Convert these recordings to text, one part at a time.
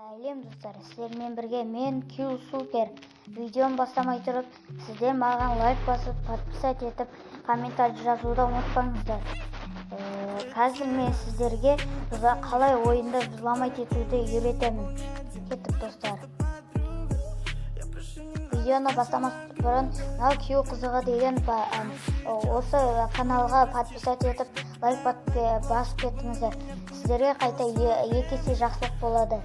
Сәлем достар, сіздермен бірге мен Q Super. Видеоны бастамай тұрып, сіздер маған лайк басып, подписать етіп, комментарий жазуды ұмытпаңыздар. Қазір мен сіздерге қалай ойынды взломать етуді үйретемін. Кеттік достар. Видеоны бастамас бұрын мынау Q қызығы деген осы каналға подписать етіп, лайк басып кетіңіздер. Сіздерге қайта екі есе жақсылық болады.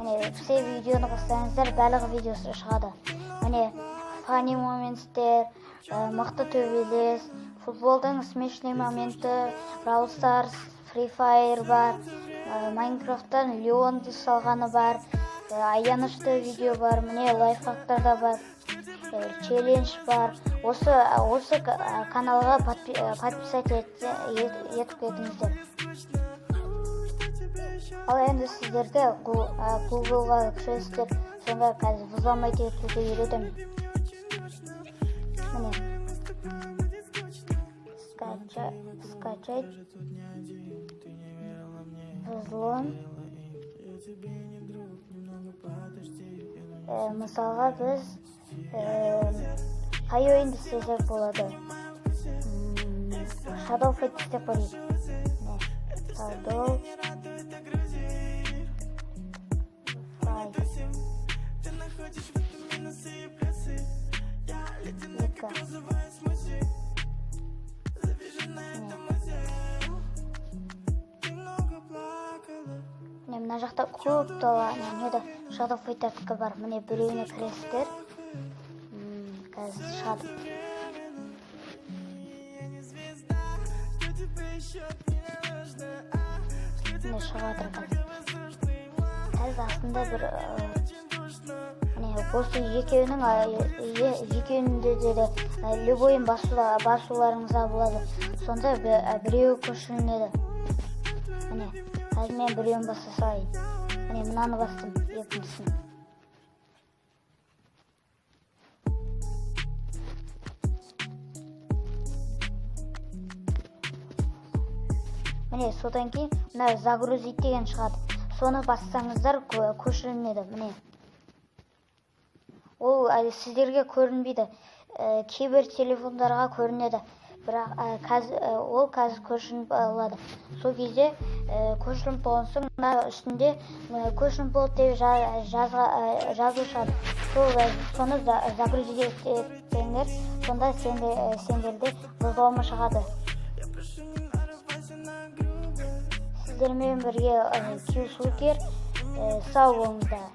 Міне, все видеоны қоссаңыздар, барлық видеосы шығады. Міне, funny моменттер, мықты төбелес, футболдың смешный моменті, Brawl Stars, Free Fire бар, Майнкрафттан Леонды салғаны бар, аянышты видео бар, міне лайфхактар да бар, челлендж бар. Осы каналға подписать етіп кетіңіздер. Ал енді сіздерге Google-ға кіресіздер, сонда қазір взломать етуді үйретемін. Міне, скачать взлом. Мысалға біз қай ойынды істесек болады? Shadow Fight істеп көрейік. Міне, Shadow Fight. Екі. Міне, мына жақта көп тола, міне, Shadow Fight-тікі бар. Міне, біреуіне кіресіздер. Қазір шығады. Міне, шығып жатыр қазір. Қазір астында бір, міне, осы екеуінде де, любойын басуларыңызға болады. Сонда біреуі көшіріледі. Міне, қазір мен біреуін баса салайын. Міне, мынаны бастым, екіншісін. Міне, содан кейін мына загрузить деген шығады. Соны бассаңыздар көшіріледі. Міне. Ол сіздерге көрінбейді. Кейбір телефондарға көрінеді. Бірақ ол қазір көшіріліп алады. Сол кезде көшіріліп болған соң мына үстінде көшіріліп болды деп жазу шығады. Соны загрузить етсеңдер, сонда сендерде взломы шығады. Сіздермен бірге Q Super, сау болыңыздар.